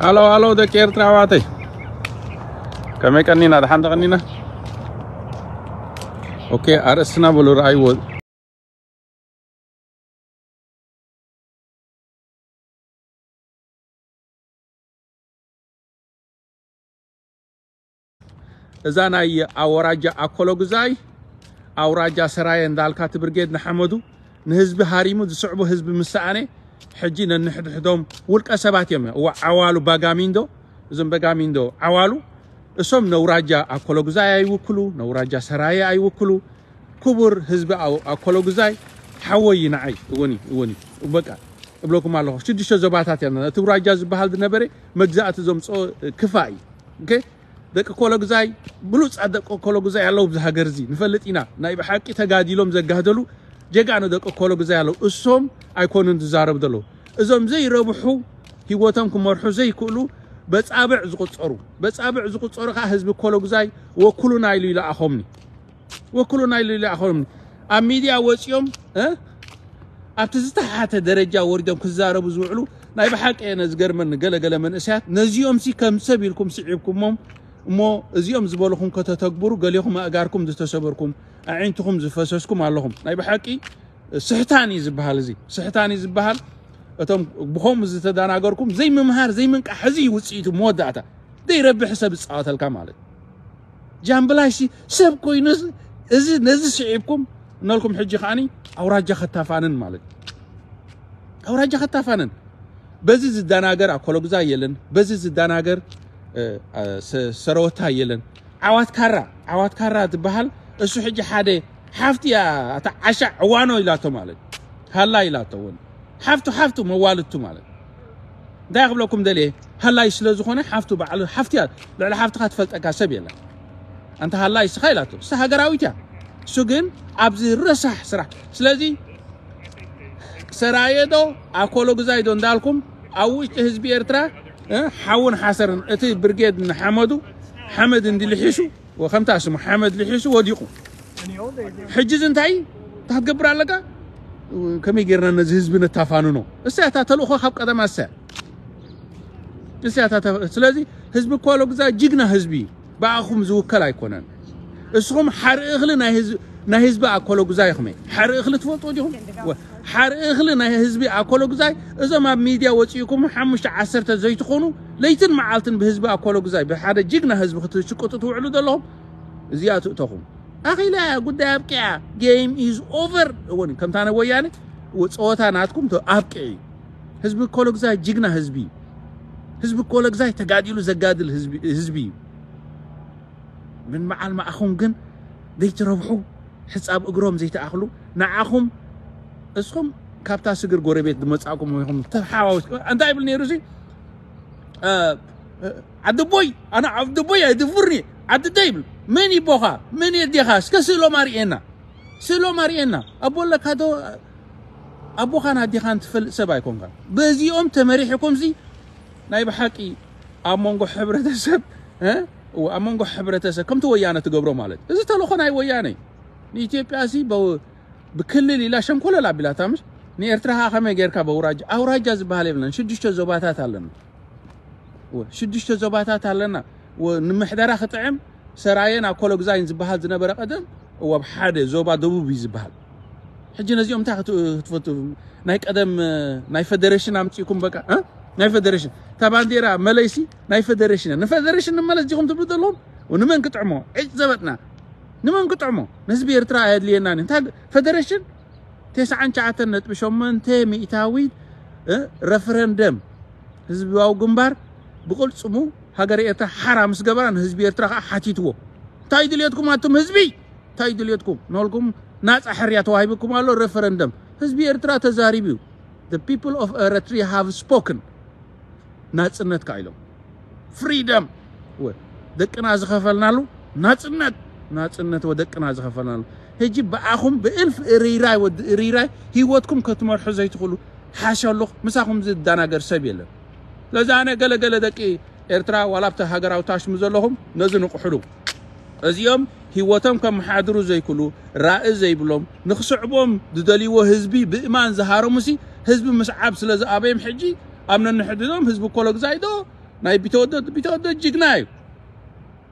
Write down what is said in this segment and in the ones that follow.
ሃሎ ሃሎ፣ ደቂ ኤርትራ ኣሕዋተይ፣ ከመይ ቀኒና? ደሓን ተቐኒና? ኦኬ፣ ኣርእስትና በሉ፣ ረኣይዎ። እዛ ናይ ኣወራጃ ኣኮሎጉዛይ፣ ኣውራጃ ሰራየ እንዳልካ እቲ ብርጌድ ንሓመዱ፣ ንህዝቢ ሃሪሙ ዝስዕቡ ህዝቢ ምስ ሰኣነ፣ ሕጂ ነንሕድሕዶም ውልቀ ሰባት እዮም። እዋ፣ ዓዋሉ ባጋሚንዶ፣ እዞም በጋሚንዶ ዓዋሉ፣ እሶም ነውራጃ ኣኮሎጉዛይ ኣይውክሉ፣ ነውራጃ ሰራየ ኣይውክሉ። ክቡር ህዝቢ ኣው-፣ ኣኮሎጉዛይ፣ ሓወይ ንዓይ፣ እወኒ፣ እወኒ፣ በቃ፣ እብለኩም ኣለኹ። ሽዱሽተ ዞባታት እዮም። እቲ ውራጃ ዝበሃል ዝነበረ መግዛእቲ ዘምፅኦ ክፋእ እዩ። ኦኬ? ደቂ ኮሎጉዛይ፣ ብሉፃት ደቂ ኮሎጉዛይ ኣለዉ ኣብዚ ሃገር እዚ፣ ንፈልጥ ኢና። ናይ ብሓቂ ተጋዲሎም ዘጋህደሉ ጀጋኑ ደቂ ኮሎጉዛይ ኣለዉ። እሶም ኣይኮኑን ዝዛረቡ ዘለዉ። እዞም ዘይረብሑ፣ ህይወቶም ክመርሑ ዘይክእሉ፣ በጻብዕ ዝቁጸሩ፣ በጻብዕ ዝቁጸሩ ከዓ ህዝቢ ኮሎጉዛይ ወኩሉና ኢሉ ይለኣኾምኒ። ወኩሉና ኢሉ ይለኣኾምኒ። ኣብ ሚድያ ወፂኦም፣ እ? ኣብቲ ዝተሓተ ደረጃ ወሪዶም ክዛረቡ ዝውዕሉ ናይ ብሓቂ እየ ዝገርመኒ። ገለገለ መንእሰያት ነዚኦም ሲ ከም ሰብ ኢልኩም ስዒብኩሞም እሞ፣ እዚኦም ዝበልኹም ከተተግብሩ ገሊኹም ኣእጋርኩም ዝተሰበርኩም፣ ኣዒንትኹም ዝፈሰስኩም ኣለኹም። ናይ ብሓቂ ስሕታን እዩ ዝበሃል። እዚ ስሕታን እዩ ዝበሃል። እቶም ብኸምኡ ዝተደናገርኩም፣ ዘይምምሃር ዘይምንቃሕ፣ እዚ እዩ ውፅኢቱ። መወዳእታ ዘይረብሕ ሰብ ዝፃወተልካ ማለት። ጃምብላይሲ ሰብ ኮይኑስ፣ እዚ ነዚ ስዒብኩም እነልኩም፣ ሕጂ ከዓኒ ኣውራጃ ከታፋንን ማለት። ኣውራጃ ከታፋንን። በዚ ዝደናገር ኣኮሎጉዛይ የለን፣ በዚ ዝደናገር፣ እ፣ እ፣ ሰ-፣ ሰረወታ የለን። ዓዋት ካራ፣ ዓዋት ካራ ትበሃል። እሱ ሕጂ ሓደ ሓፍቲ እያ፣ እታ ዓሻ ዕዋኖ ኢላቶ ማለት። ሃላ ኢላቶ እውን። ሓፍቱ፣ ሓፍቱ መዋልቱ ማለት። እንታይ ክብለኩም ደልየ? ሃላይ ስለ ዝኾነ ሓፍቱ ባዕሉ ሓፍቲ እያ። ልዕሊ ሓፍትኻ ትፈልጠካ ሰብ የለን። ኣንታ ሃላይ እስኻ ኢላቶ። እሳ ሃገራዊት እያ። እሱ ግን ኣብዚ ረሳሕ ስራሕ። ስለዚ ሰራየ ዶ ኣኮሎጉዛይ ዶ እንዳልኩም ኣብ ውሽጢ ህዝቢ ኤርትራ፣ እ፣ ሓውን ሓሰርን እቲ ብርጌድ ንሓመዱ ሓመድ እንዲ ልሒሱ፣ ወ-፣ ከምታ ስሙ ሓመድ ልሒሱ ወዲቑ። ሕጂ እዚ እንታይ እንታይ ክትገብር ኣለካ? ከመይ ጌርና ነዚ ህዝቢ ነታፋንኖ? እሳ እታ ተልእኾ ካብ ቀደማ እሳ። እሳ እታ ተ-፣ ስለዚ ህዝቢ ኮሎጉዛይ ጅግና ህዝቢ እዩ። ብኣኹም ዝውከል ኣይኮነን። እስኹም ሓርኢ እኽሊ ናይ ህዝ-፣ ናይ ህዝቢ ኣኮሎጉዛይ ኢኹም። ሓርኢ እኽሊ ትፈልጡ ዲኹም? ወ-፣ ሓርኢ እኽሊ ናይ ህዝቢ ኣኮሎጉዛይ፣ እዞም ኣብ ሚድያ ወፂእኩም ሓሙሽተ ዓሰርተ ዘይትኾኑ፣ ለይትን መዓልትን ብህዝቢ ኣኮሎጉዛይ፣ ብሓደ ጅግና ህዝቢ ክትሽቅጡ ትውዕሉ ዘለኹም፣ እዚኣ ትእተኹም። ኣኺላ እያ፣ ጉዳይ ኣብቂዓ። Game is over። እውን ከምታ ናይ ወያነ፣ ጸወታ ናትኩም ተ-፣ ኣብቂዒ። ህዝቢ ኮሎጉዛይ ጅግና ህዝቢ እዩ። ህዝቢ ኮሎጉዛይ ተጋዲሉ ዘጋድል ህዝቢ፣ ህዝቢ እዩ። ምን መዓል መዓኹም ግን ዘይትረብሑ፣ ሕጻብ እግሮም ዘይትኣኽሉ፣ ንዓኹም እስኹም ካብታ ስግር ጎረቤት ዝመጻእኩም ኢኹም ተሓዋውስ-፣ እንታይ ይብል ነይሩ እዚ? እ፣ እ፣ ዓዲ ቦይ፣ ኣነ ዓዲ ቦይ ኣይድፍርኒ፣ ዓዲ ደይ ይብል። መን ይቦኻ? መን የዴኻ? እስከ ስእሎም ኣርእየና። ስእሎም ኣርእየና። ኣቦ ኣለካ ዶ? ኣቦኻን ኣዴኻን ትፈልጥ ሰብ ኣይኮንካን። በዚኦም ተመሪሕኩም ሲ ናይ ብሓቂ ኣብ መንጎ ሕብረተሰብ፣ እ? እወ፣ ኣብ መንጎ ሕብረተሰብ ከምቲ ወያነ ትገብሮ ማለት። እዚ ተልእኾ ናይ ወያነ እዩ። ንኢትዮጵያ ሲ በው-፣ ብክልል ኢላ ሸንኮለል ኣቢላታ ምሽ? ንኤርትራ ኸዓ ከመይ ጌርካ በውራጃ? ኣውራጃ ዝበሃል የብለን። ሽዱሽተ ዞባታት ኣለና። እወ፣ ሽዱሽተ ዞባታት ኣለና። እወ፣ ንምሕደራ ክጥዕም ሰራየን ኣኮሎጉዛይን ዝበሃል ዝነበረ ቀደም፣ እወ፣ ኣብ ሓደ ዞባ ደቡብ እዩ ዝበሃል። ሕጂ ነዚኦም እንታይ ክት-፣ ክትፈቱ? ናይ ቀደም፣ እ፣ ናይ ፈደሬሽን ኣምጺእኩም በቃ፣ እ? ናይ ፈደሬሽን። እታ ባንዴራ መለይሲ ናይ ፈደሬሽን እያ። ንፈደሬሽን ንመለስ ዲኹም ትብሉ ዘለኹም? ንመን ክጥዕሞ? ዒጭ ዘበጥና። ንመን ክጥዕሞ? ንህዝቢ ኤርትራ ኣየድልየናን እዩ። እንታይ ፈደሬሽን? ተስዓን ትሽዓተን ነጥቢ ሸሞንተ ሚእታዊት፣ እ፣ ረፈረንደም ህዝባዊ ግንባር ብቕልጽሙ ሃገረ ኤርትራ ሓራ ምስ ገበራ ንህዝቢ ኤርትራ ከኣ ሓቲትዎ። እንታይ ድልየትኩም ኣቱም ህዝቢ? እንታይ ድልየትኩም? ንበልኩም ናጻ ሕርያ ተዋሂብኩም ኣሎ፣ ረፈረንደም። ህዝቢ ኤርትራ ተዛሪቡ እዩ። The people of Eritrea have spoken። ናጽነት ከኣ ኢሎም። ፍሪደም። ወ-፣ ደቅና ዝኸፈልናሉ ናጽነት። ናጽነት ወደቅና ዝኸፈልናሉ። ሕጂ ብኣኹም ብእልፍ እርይራይ ወዲ እርይራይ ህይወትኩም ክትመርሑ ዘይትኽእሉ ሓሸሉኽ ምሳኹም ዝደናገር ሰብ የለን። ስለዚ ኣነ ገለ ገለ ደቂ ኤርትራ ዋላ ኣብቲ ሃገራዊ ታሽሙ ዘለኹም ነዚ ንቕሕሉ። እዚኦም ህይወቶም ከመሓድሩ ዘይክእሉ፣ ራኢ ዘይብሎም፣ ንኽስዕቦም ዝደልይዎ ህዝቢ ብእማን ዝሃረሙሲ ህዝቢ ምስዓብ ስለ ዝኣበዮም ሕጂ ኣብ ነንሕድኖም ህዝቢ ኮሎግዛይ ዶ ናይ ቢተወደድ ቢተወደድ ጅግና እዩ።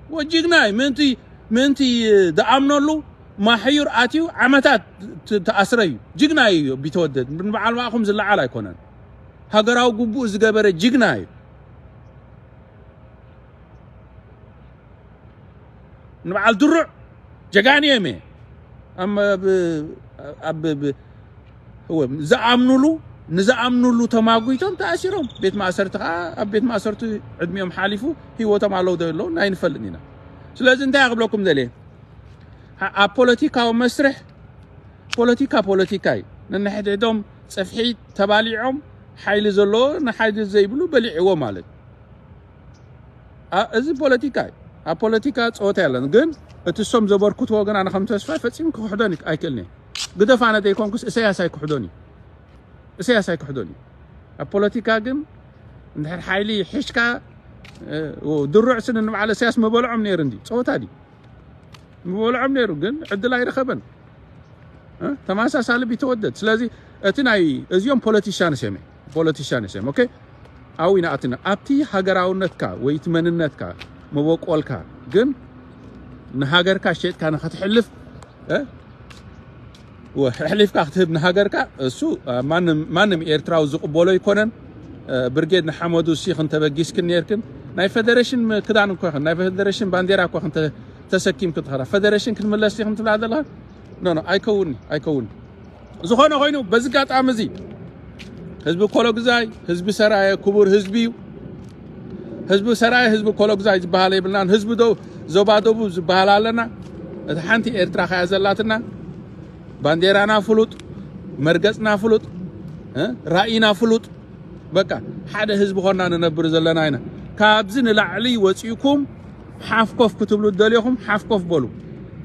ወ ጅግና እዩ። ምንቲ ምንቲ ዝኣምነሉ ማሕዩር ኣትዩ ዓመታት ት- ተኣስረ እዩ። ጅግና እዩ ቢተወደድ። ንበዓል ማእኹም ዝለዓል ኣይኮነን። ሃገራዊ ግቡእ ዝገበረ ጅግና እዩ። ንበዓል ድሩዕ ጀጋኒ እዮም እየ። ኣብ ኣብ ዝኣምኑሉ ንዝኣምኑሉ ተማጉይቶም ተኣሲሮም ቤት ማእሰርቲ ከዓ ኣብ ቤት ማእሰርቲ ዕድሚኦም ሓሊፉ ህይወቶም ኣለዉ ዶ ኣለዉ ኣይንፈልጥን ኢና። ስለዚ እንታይ ክብለኩም ደልየ፣ ኣብ ፖለቲካዊ መስርሕ ፖለቲካ ፖለቲካ እዩ። ነንሕድሕዶም ፀፍሒ ተባሊዖም ሓይሊ ዘለዎ ንሓይሊ ዘይብሉ በሊዕዎ ማለት እዩ። ኣ- እዚ ፖለቲካ እዩ። ኣብ ፖለቲካ ፀወታ የለን። ግን እቲ እሶም ዘበርክትዎ ግን ኣነ ከም ተስፋ ፈፂሙ ክክሕዶን ይክ- ኣይክእልን እየ። ግደፍ ኣነ ዘይኮንኩስ እሰያስ ኣይክሕዶን እዩ። እሰያስ ኣይክሕዶን እዩ። ኣብ ፖለቲካ ግን እንድሕር ሓይሊ ሒሽካ እ፣ ድሩዕ ስን ንበዓል እሰያስ መበልዖም ነይሩ እንዲ ፀወታ ድዩ? ምበልዖም ነይሩ ግን ዕድል ኣይረኸበን። እ? ተመሳሳሊ ቢተወደድ። ስለዚ እቲ ናይ እዚኦም ፖለቲሻንስ እዮም። ፖለቲሻንስ እዮም። ኦኬ? ኣብኡ ኢና ኣትና ኣብቲ ሃገራውነትካ ወይ እቲ መንነትካ መበቆልካ ግን ንሃገርካ ሸጥካ ንኸትሕልፍ እ? ወ- ኣሕሊፍካ ክትህብ ንሃገርካ እሱ እ፣ ማንም ማንም ኤርትራዊ ዝቕበሎ ኣይኮነን። እ፣ ብርጌድ ንሓመዱ እሲ ክንተበጊስክን ነርክን ናይ ፌደሬሽን ም- ክዳን እኮ ይኽን ናይ ፌደሬሽን ባንዴራ እኮ ክንተ ተሰኪምክን ትኸዳ ፌደሬሽን ክንምለስ ዲኹም ትብላ ዘለኻ? ኖ ኖ ኣይከውን ኣይከውን። ዝኾነ ኮይኑ በዚ ኣጋጣሚ እዚ ህዝቢ ኮሎግዛይ ህዝቢ ሰራየ ክቡር ህዝቢ እዩ። ህዝቢ ሰራየ ህዝቢ ኮሎግዛይ ዝበሃል የብልናን። ህዝቢ ዶ ዞባ ደቡብ ዝበሃል ኣለና። እቲ ሓንቲ ኤርትራ ከያ ዘላትና ባንዴራና ፍሉጥ መርገጽና ፍሉጥ እ? ራእይና ፍሉጥ በቃ ሓደ ህዝቢ ኾና ንነብር ዘለና ኢና። ካብዚ ንላዕሊ ወፂእኩም ሓፍኮፍ ክትብሉ ደልዮኹም ሓፍኮፍ በሉ።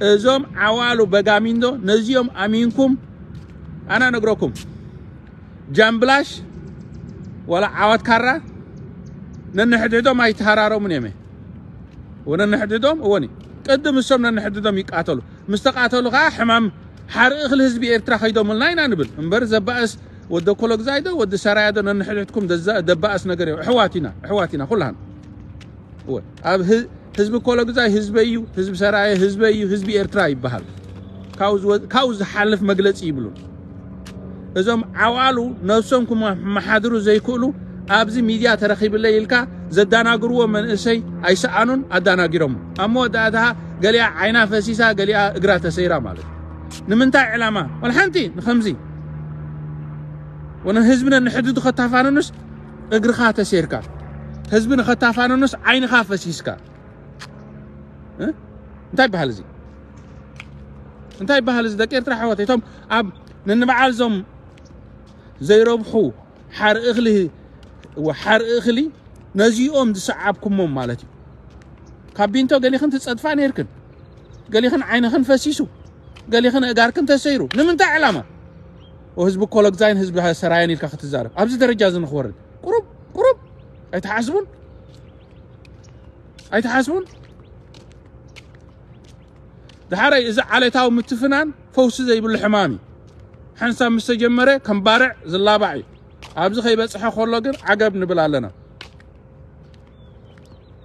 እዞም ዓዋሉ በጋሚንዶ ነዚኦም ኣሚንኩም ኣና ነግረኩም ጃምብላሽ ዋላ ዓዋት ካራ ነንሕድሕዶም ኣይተሃራረሙን እዮም። ወነንሕድዶም እወኒ ቅድም እሶም ነንሕድዶም ይቃተሉ ምስ ተቃተሉ ከዓ ሕማም ሓርኢ እኽሊ ህዝቢ ኤርትራ ከይዶምልና ኢና ንብል እምበር ዘባእስ ወደ ኮሎግዛይ ዶ ወዲ ሰራያ ዶ ነንሕድሕድኩም ደዛ- ደባእስ ነገር እዮም። ኣሕዋት ኢና ኣሕዋት ኢና ኩላህን እወ ኣብ ህ- ህዝቢ ኮሎግዛይ ህዝበይ እዩ። ህዝቢ ሰራየ ህዝበይ እዩ። ህዝቢ ኤርትራ ይበሃል። ካብኡ ዝወ- ካብኡ ዝሓልፍ መግለፂ ይብሉን። እዞም ዓዋሉ ነብሶም ክመሓድሩ ዘይክእሉ ኣብዚ ሚድያ ተረኺብለይ ኢልካ ዘዳናግርዎ መንእሰይ ኣይሰኣኑን ኣዳናጊሮም ኣብ መወዳእታ ገሊኣ ዓይና ፈሲሳ ገሊኣ እግራ ተሰይራ ማለት እዩ። ንምንታይ ዕላማ ወላ ሓንቲ ንኸምዚ ወነ ህዝቢ ነንሕድዱ ኸታፋንኑስ እግርኻ ተሰይርካ ህዝቢ ንኸታፋንኑስ ዓይንኻ ፈሲስካ እ? እንታይ ይበሃል እዚ እንታይ ይበሃል እዚ ደቂ ኤርትራ ኣሕዋት እቶም ኣብ ነንበዓል እዞም ዘይረብሑ ሓርኢ እኽሊ ሓርኢ እኽሊ ነዚኦም ዝሰዓብኩሞም ማለት እዩ። ካብ ቢንቶ ገሊኽን ትፀድፋ ነይርክን ገሊኽን ዓይንኽን ፈሲሱ ገሊኽን እጋርክን ተሰይሩ ንምንታይ ዕላማ ህዝቢ ኮሎግዛይን ህዝቢ ሰራየን ኢልካ ክትዛረብ ኣብዚ ደረጃ እዚ ንክወርድ ቁሩብ ቁሩብ ኣይትሓስቡን ኣይትሓስቡን። ድሓረይ እዚ ዓሌታዊ ምትፍናን ፈውሲ ዘይብሉ ሕማም እዩ። ሓንሳብ ምስ ተጀመረ ከም ባርዕ ዝላባዕ እዩ። ኣብዚ ከይበፅሐ ከሎ ግን ዓገብ ንብል ኣለና።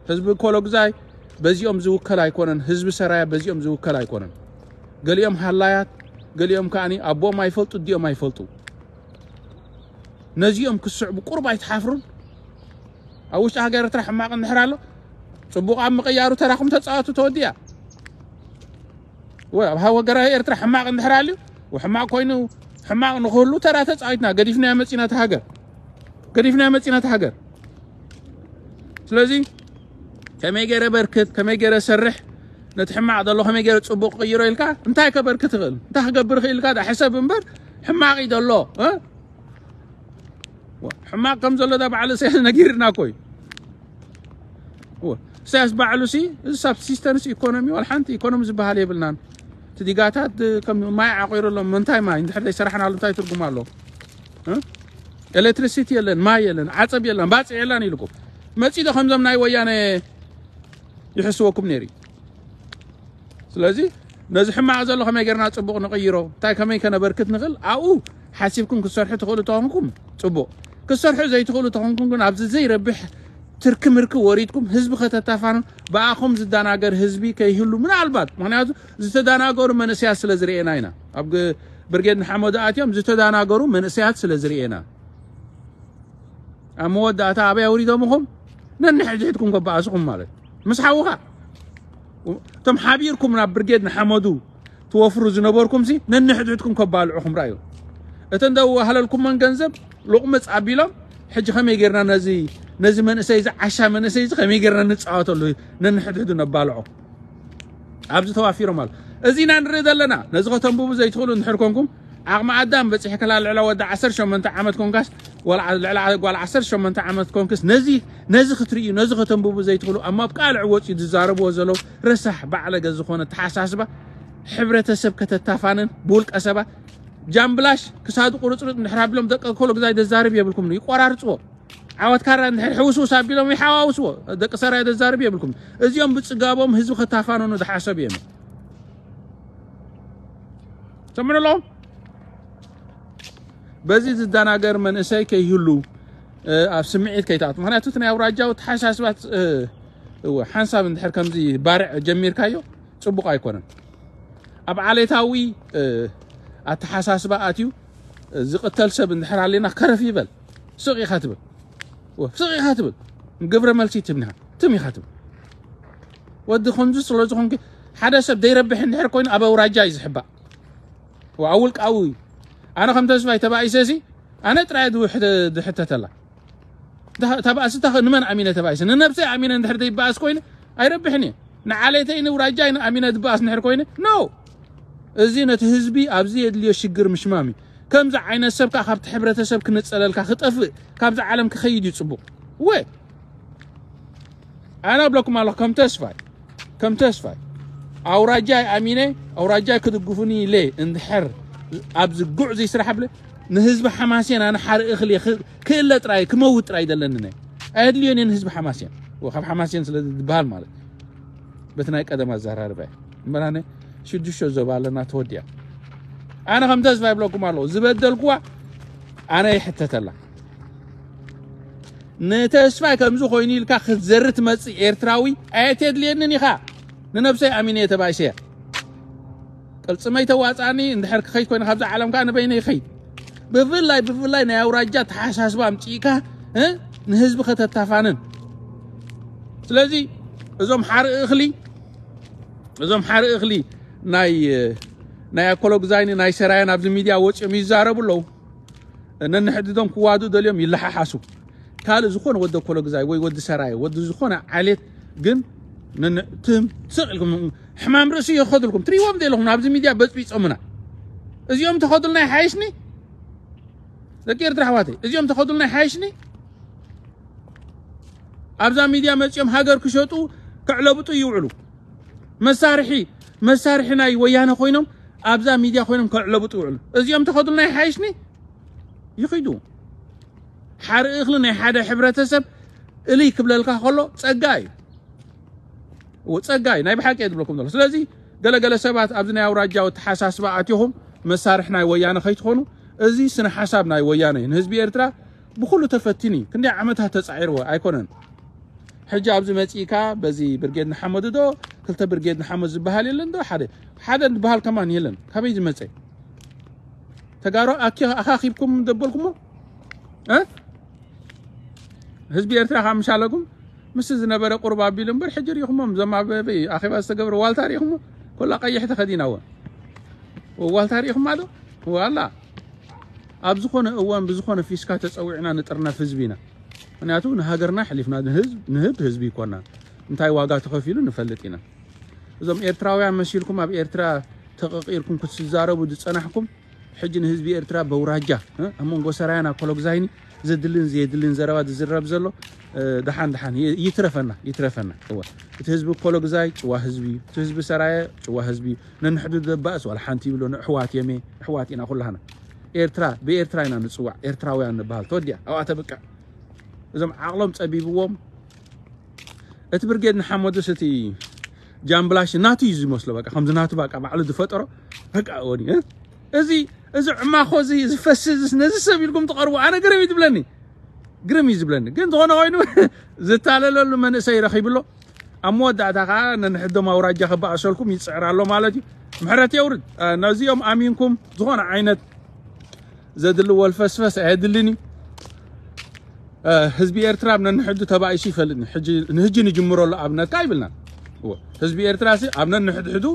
ህዝቢ ኮሎግዛይ በዚኦም ዝውከል ኣይኮነን። ህዝቢ ሰራያ በዚኦም ዝውከል ኣይኮነን። ገሊኦም ሃላያት፣ ገሊኦም ከዓኒ ኣቦኦም ኣይፈልጡ፣ ዲኦም ኣይፈልጡ። ነዚኦም ክስዕቡ ቁሩብ ኣይትሓፍሩን? ኣብ ውሽጢ ሃገር ኤርትራ ሕማቕ እንድሕር ኣሎ፣ ጽቡቕ ኣብ ምቕያሩ ተራኹም ተጻወቱ፣ ተወዲኣ። ወይ ኣብ ሃገራዊ ኤርትራ ሕማቕ እንድሕር ኣልዩ፣ ሕማቕ ኮይኑ ሕማቕ ንኽህሉ ተራ ተጻዊትና፣ ገዲፍናዮ መጺና እቲ ሃገር። ገዲፍናዮ መጺና እቲ ሃገር። ስለዚ ከመይ ገይረ በርክት፣ ከመይ ገይረ ሰርሕ፣ ነቲ ሕማቕ ዘሎ ከመይ ገይረ ጽቡቕ ቅይሮ ኢልካ፣ እንታይ ከበርክት እኽእል፣ እንታይ ክገብር እኽእል ኢልካ ደኣ ሕሰብ እምበር፣ ሕማቕ እዩ ዘሎ፣ እ? ሕማቕ ከም ዘሎ ዳ በዓል እሰያስ ነጊርና እኮ እዩ። እወ፣ እሰያስ ባዕሉ ሲ፣ እዚ ሳብሲስተንስ ኢኮኖሚ፣ ዋላ ሓንቲ ኢኮኖሚ ዝበሃል የብልናን። እቲ ዲጋታት ከም ማይ ዓቂሩ ኣሎ፣ ምንታይ ማይ? እንድሕር ዘይሰራሕናሉ እንታይ ትርጉም ኣሎ? እ? ኤሌክትሪሲቲ የለን፣ ማይ የለን፣ ዓጸብ የለን፣ ባጽዕ የለን ኢልኩም። መጺእ ዶ ከምዞም ናይ ወያነ ይሕስወኩም ነይሩ እዩ። ስለዚ ነዚ ሕማቕ ዘሎ ከመይ ጌርና ጽቡቕ ንቕይሮ፣ እንታይ ከመይ ከነበርክት ንኽእል፣ ኣብኡ ሓሲብኩም ክትሰርሑ ትኽእሉ ተኾንኩም ጽቡቕ። ክትሰርሑ ዘይትኽእሉ ተኾንኩም ግን ኣብዚ ዘይረብሕ ትርኪ ምርኪ ወሪድኩም ህዝቢ ከተታፋኑ ብኣኹም ዝደናገር ህዝቢ ከይህሉ ምናልባት ምክንያቱ ዝተደናገሩ መንእሰያት ስለ ዝርኤና ኢና ኣብ ብርጌድ ንሓመዱ ኣትዮም ዝተደናገሩ መንእሰያት ስለ ዝርኤና ኣብ መወዳእታ ኣበይ ኣውሪዶምኹም ነንሕድሕድኩም ከበኣስኹም ማለት ምስ ሓውኻ እቶም ሓቢርኩም ናብ ብርጌድ ንሓመዱ ትወፍሩ ዝነበርኩም ሲ ነንሕድሕድኩም ከባልዑኹም ራዩ እተን ደዋህለልኩመን ገንዘብ ሉቕምፅ ኣቢሎም ሕጂ ከመይ ጌርና ነዚ ነዚ መንእሰይ እዚ ዓሻ መንእሰይ እዚ ከመይ ጌርና ንፃወተሉ ነንሕድሕዱ ነባልዖ ኣብዚ ተዋፊሮም ኣሎ እዚ ኢና ንርኢ ዘለና ነዚ ከተንብቡ ዘይትኽእሉ እንድሕር ኮንኩም ዓቕሚ ኣዳም በፂሕክላ ልዕላ ወዲ ዓሰርተ ሸሞንተ ዓመት ኮንካስ ልዕላ ጓል ዓሰርተ ሸሞንተ ዓመት ኮንክስ ነዚ ነዚ ክትርእዩ ነዚ ከተንብቡ ዘይትኽእሉ ኣብ ማብቃልዕ ወፂኡ ዝዛረብዎ ዘለዉ ረሳሕ ባዕለገ ዝኾነ ተሓሳስባ ሕብረተሰብ ከተታፋንን ብውልቀ ሰባት ጃምብላሽ ክሳዱ ቁርፅርፅ እንድሕር ኣቢሎም ደቂ ኮሎ ግዛይ ደዛርብ የብልኩም ይቆራርፅዎ ዓወት ካራ እንድሕር ሕውስውስ ኣቢሎም ይሓዋውስዎ ደቂ ሰራይ ደዛርብ የብልኩም እዚኦም ብፅጋቦም ህዝቢ ከታፋነኑ ዝሓሰብ እዮም ሰምዑ ኣለኹም በዚ ዝደናገር መንእሰይ ከይህሉ ኣብ ስምዒት ከይትኣቱ ምክንያቱ እቲ ናይ ኣውራጃዊ ተሓሳስባት ሓንሳብ እንድሕር ከምዚ ባርዕ ጀሚርካዮ ፅቡቕ ኣይኮነን ኣብ ዓሌታዊ ኣተሓሳስባ ኣትዩ ዝቕተል ሰብ እንድሕር ኣለና ከረፍ ይበል ስቕ ኢኻ ትብል ስቕ ኢኻ ትብል ግብረ መልሲ ትብኒኻ ትም ኢኻ ትብል ወዲ ከምዚ ስለ ዝኾንኪ ሓደ ሰብ ዘይረብሕ እንድሕር ኮይኑ ኣብ ኣውራጃ እዩ ዝሕባእ ኣብ ውልቃዊ ኣነ ከም ተስፋይ ተባኢሰ ሲ ኣነ ጥራይ ድሕተተላ ተባእስታ ንመን ኣሚነ ተባኢሰ ንነብሰይ ኣሚነ እንድሕር ዘይበኣስ ኮይኑ ኣይረብሕን እየ ንዓሌተይ ንውራጃይ ኣሚነ ዝበኣስ እንድሕር ኮይኑ ኖ እዚ ነቲ ህዝቢ ኣብዚ የድልዮ ሽግር ምሽማም እዩ ከምዚ ዓይነት ሰብ ከዓ ካብቲ ሕብረተሰብ ክንፀለልካ ክጠፍእ ካብዚ ዓለም ክኸይድ እዩ ፅቡቕ ወ ኣነ ኣብለኩም ኣለኹ ከም ተስፋይ ከም ተስፋይ ኣውራጃይ ኣሚነ ኣውራጃይ ክድግፉኒ ኢለ እንድሕር ኣብዚ ጉዕ ዘይስራሕ ብለ ንህዝቢ ሓማሴን ኣነ ሓርኢ እኽል ክእለ ጥራይ ክመውት ጥራይ ዘለኒ ኣየድልዮን እየ ንህዝቢ ሓማሴን ካብ ሓማሴን ስለ ዝበሃል ማለት በቲ ናይ ቀደም ኣዘራርባ እምበራነ ሽዱሽተ ዞባ ኣለና ተወዲያ ኣነ ከም ተስፋ ይብለኩም ኣለኹ ዝበደልኩዋ ኣነ ይሕተተላ ንተስፋይ ከምዚ ኮይኑ ኢልካ ክትዘሪ ትመፅእ ኤርትራዊ ኣየትየድልየንን ኢኻ ንነብሰይ ኣሚነ እየ ተባይሰያ ቅልፅመይ ተዋፃኒ እንድሕር ክኸይድ ኮይኑ ካብዛ ዓለም ከዓ ንበይነ ይኸይድ ብፍላይ ብፍላይ ናይ ኣውራጃ ተሓሳስባ ኣምፅእካ ንህዝቢ ከተታፋንን ስለዚ እዞም ሓርኢ እኽሊ እዞም ሓርኢ እኽሊ ናይ ናይ ኣኮሎግዛይኒ ናይ ሰራያን ኣብዚ ሚድያ ወፂኦም ይዛረቡ ኣለዉ ነንሕድዶም ክዋድኡ ደልዮም ይለሓሓሱ ካልእ ዝኾነ ወዲ ኣኮሎግዛይ ወይ ወዲ ሰራየ ወዲ ዝኾነ ዓሌት ግን ትም ስቕ ኢልኩም ሕማም ርእሲ ይኸዱልኩም ትሪዎም ዘለኹም ኣብዚ ሚድያ በፅቢፆምና እዚኦም ተኸዱልና ይሓይሽኒ ደቂ ኤርትራ ኣሕዋተይ እዚኦም ተኸዱልና ይሓይሽኒ ኣብዛ ሚድያ መፂኦም ሃገር ክሸጡ ከዕለብጡ ይውዕሉ መሳርሒ መሳርሒ ናይ ወያነ ኮይኖም ኣብዛ ሚድያ ኮይኖም ከዕለብጡ ይውዕሉ እዚኦም ተኸዱልና ይሓይሽኒ ይኺዱ ሓርኢ እኽሊ ናይ ሓደ ሕብረተሰብ እልይ ክብለልካ ከሎ ፀጋ እዩ ፀጋ እዩ ናይ ብሓቂ እየ ዝብለኩም ዘሎ ስለዚ ገለገለ ሰባት ኣብዚ ናይ ኣውራጃዊ ተሓሳስባ ኣትኹም መሳርሒ ናይ ወያነ ከይትኾኑ እዚ ስነ ሓሳብ ናይ ወያነ እዩ ንህዝቢ ኤርትራ ብኩሉ ተፈቲኑ እዩ ክንደይ ዓመታት ተፃዒርዎ ኣይኮነን ሕጂ ኣብዚ መፂእካ በዚ ብርጌድ ንሓመዱ ዶ ክልተ ብርጌድ ንሓመዱ ዝበሃል የለን ዶ ሓደ ሓደ ዝበሃል ከማን የለን ካበይ ዝመፀ ተጋሩ ኣኪ ኣኻኺብኩም ደበልኩሞ እ ህዝቢ ኤርትራ ካብ ምሻለኩም ምስ ዝነበረ ቁርብ ኣቢሉ እምበር ሕጂ ሪኢኹሞም ዘማበበይ ኣኼባ ዝተገብረ ዋልታ ሪኢኹሞ ኮላ ቀይሕ ተኸዲናዎ ዋልታ ሪኢኹማ ዶ ዋላ ኣብ ዝኾነ እዋን ብዝኾነ ፊስካ ተፀዊዕና ንጥርነፍ ህዝቢ ኢና ምክንያቱ ንሃገርና ሕሊፍና ንህብ ህዝቢ ይኮና እንታይ ዋጋ ተኸፊሉ ንፈልጥ ኢና እዞም ኤርትራውያን መሲልኩም ኣብ ኤርትራ ተቐቒርኩም ክትዛረቡ ዝፀናሕኩም ሕጂ ንህዝቢ ኤርትራ በውራጃ ኣብ መንጎ ሰራያን ኣኮሎግዛይኒ ዘድልን ዘየድልን ዘረባ ዝዝረብ ዘሎ ደሓን ደሓን ይትረፈና ይትረፈና እወ እቲ ህዝቢ ኮሎግዛይ ጭዋ ህዝቢ እዩ እቲ ህዝቢ ሰራየ ጭዋ ህዝቢ እዩ ነንሕዱ ደባእስ ዋላ ሓንቲ ይብሎ ንእሕዋት የሜ እሕዋት ኢና ኩላህና ኤርትራ ብኤርትራ ኢና ንፅዋዕ ኤርትራውያን ንበሃል ተወዲያ ኣብኣ ተብቅዕ እዞም ዓቕሎም ፀቢብዎም እቲ ብርጌድ ንሓመዱስ እቲ ጃምብላሽ ናቱ እዩ ዝመስሎ በቃ ከምዚ ናቱ በቃ ባዕሉ ዝፈጠሮ በቃ ወዲ እዚ እዚ ዕማኾ እዚ ዝፈስስ ነዚ ሰብ ኢልኩም ትቐርቡ ኣነ ገረብ ትብለኒ ግርም እዩ ዝብለኒ። ግን ዝኾነ ኮይኑ ዝታለለሉ መንእሰይ ረኺብሎ ኣብ መወዳእታ ከዓ ነንሕዶም ኣውራጃ ክበኣሰልኩም ይፅዕር ኣሎ ማለት እዩ። ምሕረት የውርድ። ነዚኦም ኣሚንኩም ዝኾነ ዓይነት ዘድሊ ወልፈስፈስ ኣየድልን እዩ። ህዝቢ ኤርትራ ኣብ ነንሕዱ ተባኢሱ ይፈልጥኒ። ንህጂ ንጅምረሉ ኣብነትካ ይብልና። ህዝቢ ኤርትራ ሲ ኣብ ነንሕድሕዱ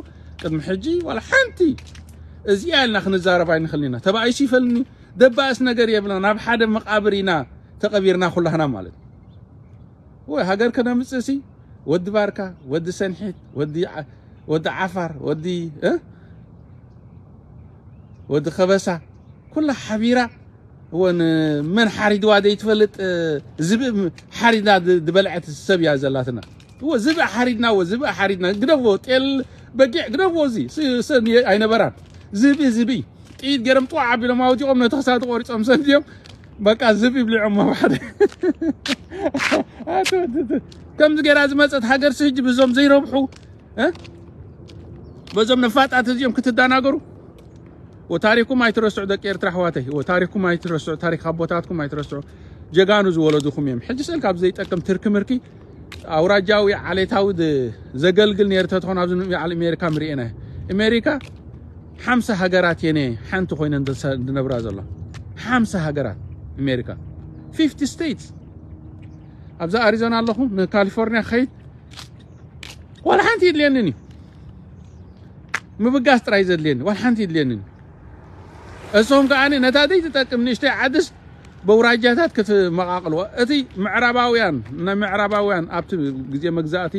ቅድሚ ሕጂ ዋላ ሓንቲ እዚኣ ኢልና ክንዛረብ ኣይንኽእልን ኢና። ተባኢሱ ይፈልጥኒ። ደባእስ ነገር የብልና። ናብ ሓደ መቃብር ኢና ተቐቢርና ኩላህና ማለት እዩ። ወይ ሃገር ከነምጽእ ሲ ወዲ ባርካ፣ ወዲ ሰንሒት፣ ወዲ ዓፋር፣ ወዲ ወዲ ከበሳ ኩላ ሓቢራ እወ ንመን ሓሪድዋ ዘይትፈልጥ ዝብእ ሓሪድና ዝበልዐት ሰብ እያ ዘላትና። እወ ዝብእ ሓሪድና እወ ዝብእ ሓሪድና ግደፍዎ። ጤል በጊዕ ግደፍዎ። እዚ ሰብ ኣይነበራን። ዝብእ ዝብእ ጥይት ገይሮም ጥዋዕ ኣቢሎም ኣውዲቖም ነቲ ክሳዱ ቆሪጾም ሰዲዮም። በቃ ዝብኢ ብሊዖም ኣብ ሓደ ከምዚ ገይራ ዝመፀት ሃገር ስህጂ ብዞም ዘይረብሑ በዞም ነፋጣት እዚኦም ክትደናገሩ። ወታሪኩም ኣይትረስዑ ደቂ ኤርትራ ኣሕዋተይ። ወታሪኩም ኣይትረስዑ፣ ታሪክ ኣቦታትኩም ኣይትረስዑ። ጀጋኑ ዝወለዱኩም እዮም። ሕጂ ስእል ካብ ዘይጠቅም ትርኪ ምርኪ ኣውራጃዊ ዓሌታዊ ዘገልግል ነይሩ ተትኾን ኣብዚ ዓለም ኣሜሪካ ምርኤና። ኣሜሪካ ሓምሳ ሃገራት የነ ሓንቲ ኮይነን ዝነብራ ዘሎ ሓምሳ ሃገራት ኣሜሪካ fifty states። ኣብዛ ኣሪዞና ኣለኹ ንካሊፎርኒያ ከይድ ዋላ ሓንቲ ይድልየንን እዩ። ምብጋስ ጥራይ ዘድልየኒ ዋላ ሓንቲ ይድልየንን። እሶም ከዓ ነታ ዘይትጠቅም ንእሽተይ ዓድስ በውራጃታት ክትመቃቅልዎ እቲ ምዕራባውያን ናይ ምዕራባውያን ኣብቲ ግዜ መግዛእቲ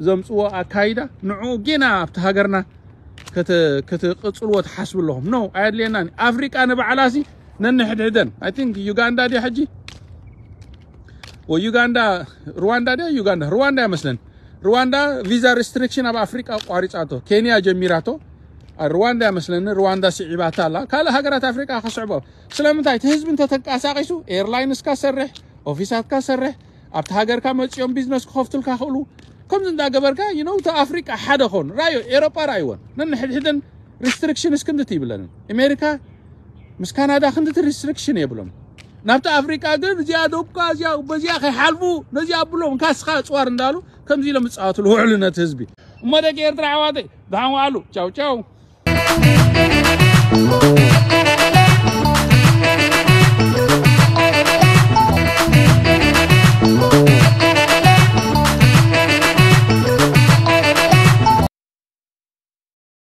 ዘምፅዎ ኣካይዳ ንዕኡ ጌና ኣብቲ ሃገርና ክትቅፅልዎ ትሓስቡ ኣለኹም። ኖ ኣየድልየናን። ኣፍሪቃ ንባዕላሲ ነንሕድሕደን I think ዩጋንዳ ድያ ሕጂ ወይ ዩጋንዳ ሩዋንዳ ድያ ዩጋንዳ ሩዋንዳ ይመስለን። ሩዋንዳ ቪዛ ሪስትሪክሽን ኣብ ኣፍሪቃ ቋሪፃቶ። ኬንያ ጀሚራቶ። ሩዋንዳ ይመስለኒ ሩዋንዳ ስዒባታ ኣላ። ካልእ ሃገራት ኣፍሪቃ ክስዕቦ ስለምንታይ እቲ ህዝቢ እንተተንቀሳቂሱ ኤርላይንስካ ሰርሕ፣ ኦፊሳትካ ሰርሕ፣ ኣብቲ ሃገርካ መፂኦም ቢዝነስ ክኸፍቱልካ ክእሉ ከምዚ እንዳገበርካ you know እቲ ኣፍሪቃ ሓደ ኾን ራዮ ኤሮጳ ራይወን ነንሕድሕደን ሪስትሪክሽንስ ክንድቲ ይብለንን ኣሜሪካ ምስ ካናዳ ክንድቲ ሪስትሪክሽን የብሎም። ናብቲ ኣፍሪቃ ግን እዚኣ ደብካ እዚኣ በዚኣ ከይሓልፉ ነዚኣ ኣብሎም ካስኻ ኣፅዋር እንዳሉ ከምዚ ኢሎም ዝፃወትሉ ውዕሉ ነቲ ህዝቢ። እሞ ደቂ ኤርትራ ኣሕዋተይ ደሓን ዋሉ። ቻው ቻው።